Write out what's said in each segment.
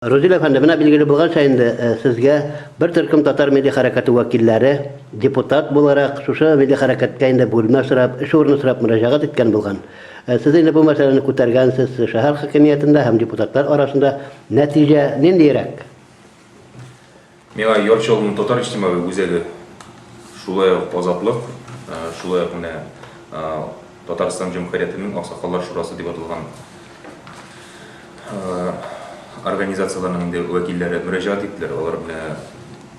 Рузил әфәнде, менә билгеле булганча инде, сезгә бер төркем татар милли хәрәкәте вәкилләре, депутат буларак, шушы милли хәрәкәткә инде бүлмә сорап, эш урыны сорап мөрәҗәгать иткән булган. Сез инде бу мәсьәләне күтәргәнсез шәһәр хакимиятендә һәм депутатлар арасында. Нәтиҗә ниндиерәк? Миңа Яр Чаллының татар иҗтимагый үзәге, шулай ук Азатлык, шулай ук менә Татарстан Җөмһүриятенең Аксакаллар шурасы дип аталган организацияләрнең инде вәкилләре мөрәҗәгать иттеләр. Алар менә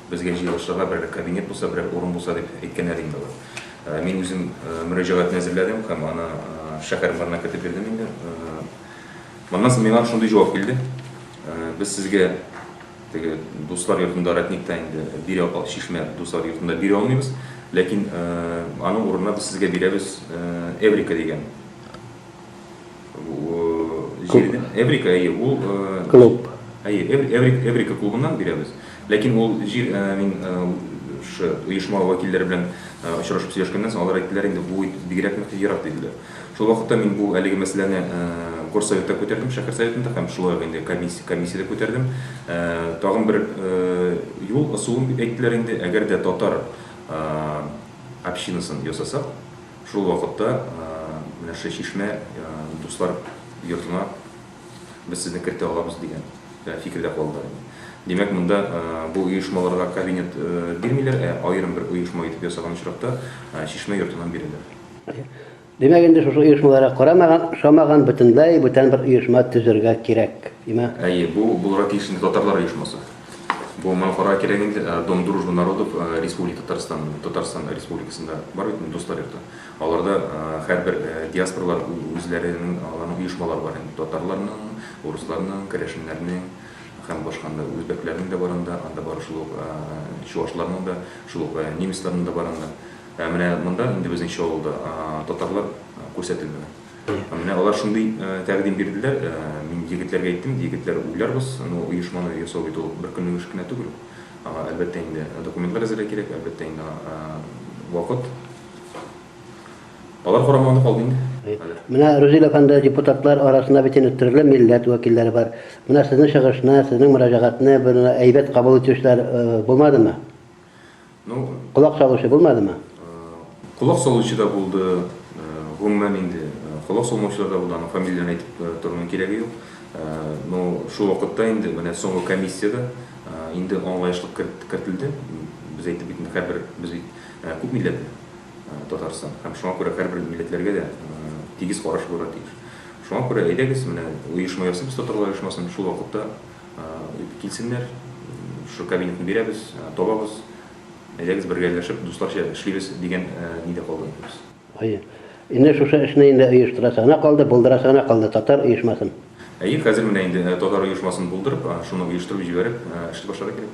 безгә җыелышырга берәр кабинет булса, берәр урын булса дип әйткәннәр инде алар. Мин үзем мөрәҗәгатьне әзерләдем һәм аны шәһәр мэрына кертеп бирдем инде. Моннан соң миңа шундый җавап килде. Без сезгә теге дуслар йортында родникта инде бирә, чишмә дуслар йортында бирә алмыйбыз, ләкин аның урынына без сезгә бирәбез Эврика дигән җирне. Эврика, әйе, ул клуб. Әйе, Эврика, Эврика клубыннан бирәбез. Ләкин ул җир мин шушы оешма вәкилләре белән очрашып сөйләшкәннән соң, алар әйттеләр инде, бу бигрәк нык ерак диделәр. Шул вакытта мин бу әлеге мәсьәләне горсоветта күтәрдем, шәһәр советында һәм шулай ук инде комиссиядә күтәрдем. Тагын бер юл, ысулын әйттеләр инде, әгәр дә татар общинасын ясасак, шул вакытта менә шул Чишмә дуслар йортына без сезне кертә алабыз дигән фикердә калдылар инде. Димәк, монда бу оешмаларга кабинет бирмиләр, ә аерым бер оешма итеп ясаган очракта Чишмә йортыннан бирәләр. Димәк, инде шушы оешмаларга карамаган, ошамаган бөтенләй бүтән бер оешма төзергә кирәк, димә? Әйе, бу булырга тиеш инде татарлар оешмасы. Бу моны карарга кирәк инде. Дом дружбы народов Республики Татарстан, Татарстан Республикасында бар бит инде дуслар йорты. Аларда һәрбер диаспоралар үзләренең аларның оешмалары бар инде. Татарларның, урысларның, керәшеннәрнең һәм башка анда үзбәкләрнең дә бар анда, анда бар шул ук чуашларның да, шул ук немецларның да бар анда. Ә менә монда инде безнең Чаллыда татарлар күрсәтелмәгән. Менә алар шундый тәкъдим бирделәр. Мин егетләргә әйттем, егетләр уйларбыз, ну оешманы ясау бит ул бер көнлек эш кенә түгел. Аңа, әлбәттә инде, документлар әзерләү кирәк, әлбәттә инде, вакыт. Алар карамагында калды инде хәзер. Менә Рузил әфәнде, депутатлар арасында бит инде төрле милләт вәкилләре бар. Менә сезнең чыгышны, сезнең мөрәҗәгатьне бер әйбәт кабул итүчеләр булмадымы? Ну, колак салучы булмадымы? Колак салучы да булды, гомумән инде колак салмаучылар да булды, аның фамилияләрен әйтеп торуның кирәге юк. Но шул вакытта инде менә соңгы комиссиядә инде аңлаешлык кертелде. Без әйттек бит инде, һәрбер без бит күп милләтле Татарстан һәм шуңа күрә һәрбер милләтләргә дә тигез караш булырга тиеш. Шуңа күрә әйдәгез, менә оешма ясыйбыз, татарлар оешмасын, шул вакытта Килсеннәр, шушы кабинетны бирәбез, табабыз, әйдәгез бергәләшеп, дусларча эшлибез дигән нидә калды инде без. Әйе. Инде шушы эшне инде оештырасы гына калды, булдырасы гына калды татар оешмасын. Әйе, хәзер менә инде татар оешмасын булдырып, шуны оештырып җибәреп, эшли башларга кирәк.